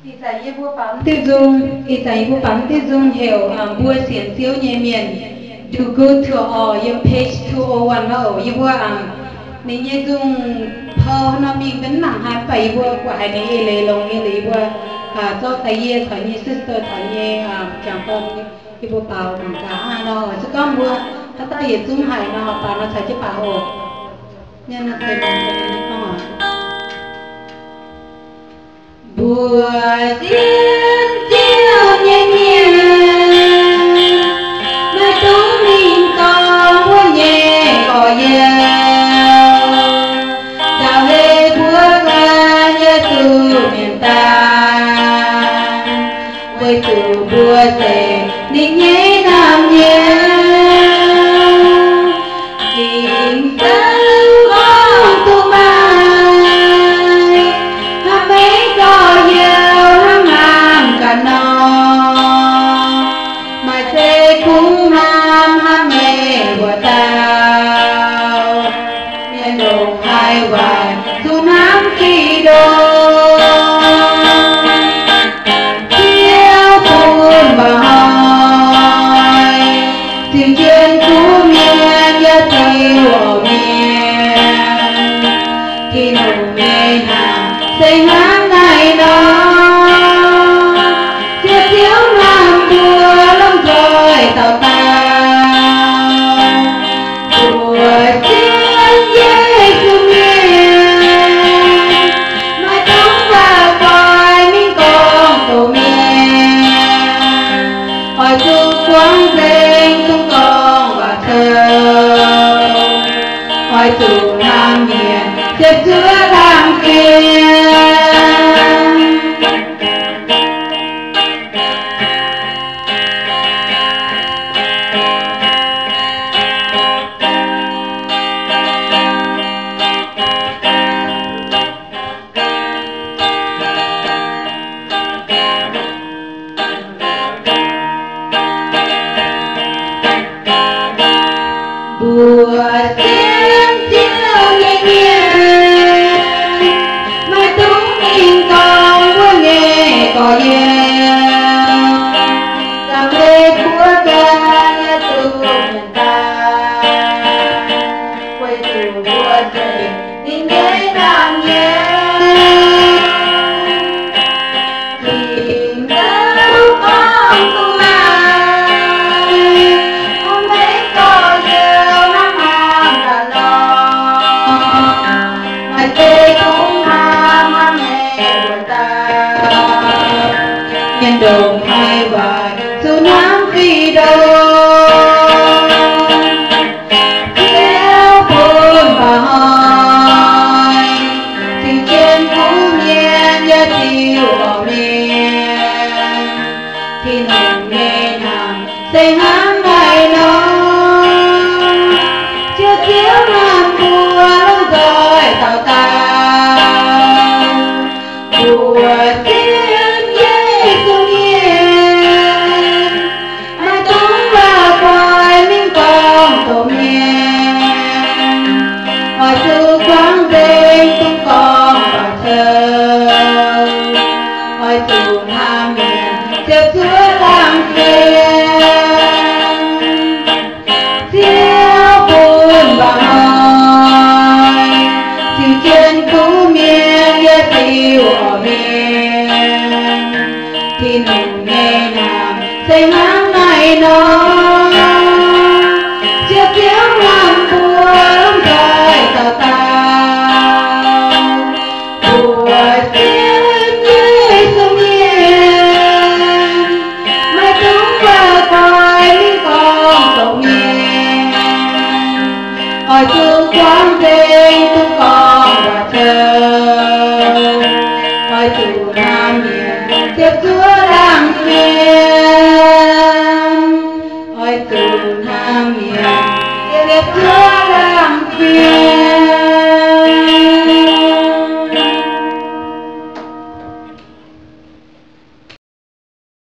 Ih zanc yie mbuo baamz diuh nzung, ih zanc yie mbuo baamz diuh nzung heuc mbuo sienx Ziouv nyei mienh, Do Good to All, yiem page two oh one oc. Yie mbuo, ninh nyei nzung pou haaix nor mingh benx mangc haaix, mv baac yie mbuo buatc haiz ninh eix leiz longx nyei, yie mbuo zorqv daaih yie caux nyei sister caux nyei jangc dorn, yie mbuo baaux mangc gaax aqv nor. Oix zuqc gorngv mbuo haaix dauh yietc zungv haiz nor, baaux nor caux jienv baaux oc. Mbuo sienx Ziouv nyei mienh, maiv dungx mingh dorng wuov nyei gorx-youz. Nzauh hei mbuo gan Yesu mienh daaih, weic zuqc mbuo se ninh nyei naamh nyouz. Ging-Sou gorngv duqv maaih, hnangv maiv gorx-youz hnangv naamh ganh nor, maaih zeiv kungx hnamv hnangv meih mbuo dauh. Mienh ndongc haaix waaic zuqc hnamv Giduc, Ziouv bun mba'hnoi. Ziouv jienv kuv mienh yaac ziux orqc mienh. Tin-Hungh nyei hnaangx se hnangv naaiv nor, Ziouv, Ziouv hnamv mbuo lomh nzoih dauh dauh. Mbuo sienx Yesu mienh, maiv dungx waac-guaix mingh gorngv doqc mienh. Oix zuqc guangc nzengc dungx gorngv waac-ceuv. Oix zuqc hnamv mienh ziepc zuoqv laangz fim. Mbuo sienx Ziouv nyei mienh, maiv dungx mingh gorngv wuov nyei gorx-youz. Gamh hei mbuo gan Yesu mienh daaih, weic zuqc mbuo se ninh nyei naamh nyouz. Ging-Sou gorngv duqv maaih, hnangv maiv gorx-youz hnangv hnamv ganh nor, maaih zeiv kungx hnamv hnangv meih mbuo dauh. Mienh ndongc haaix waaic zuqc hnamv Giduc, Ziouv bun mba'hnoi. Ziouv jienv kuv mienh yaac ziux orqc mienh. Tin-Hungh nyei hnaangx se hnangv naaiv nor, Ziouv, Ziouv hnamv mbuo lomh nzoih dauh dauh. Mbuo sienx Yesu mienh, maiv dungx waac-guaix mingh gorngv doqc mienh. Oix zuqc guangc nzengc dungx gorngv waac-ceuv. Oix zuqc hnamv mienh ziepc zuoqv laangz fim. Ziouv bun mba'hnoi, ziux jienv kuv mienh yaac ziux orqc mienh. Tin-Hungh nyei hnaangx se hnangv naaiv nor, Ziouv, Ziouv hnamv mbuo lomh nzoih dauh dauh. Mbuo sienx Yesu mienh, maiv dungx waac-guaix mingh gorngv doqc mienh. Oix zuqc guangc nzengc dungx gorngv waac-ceuv.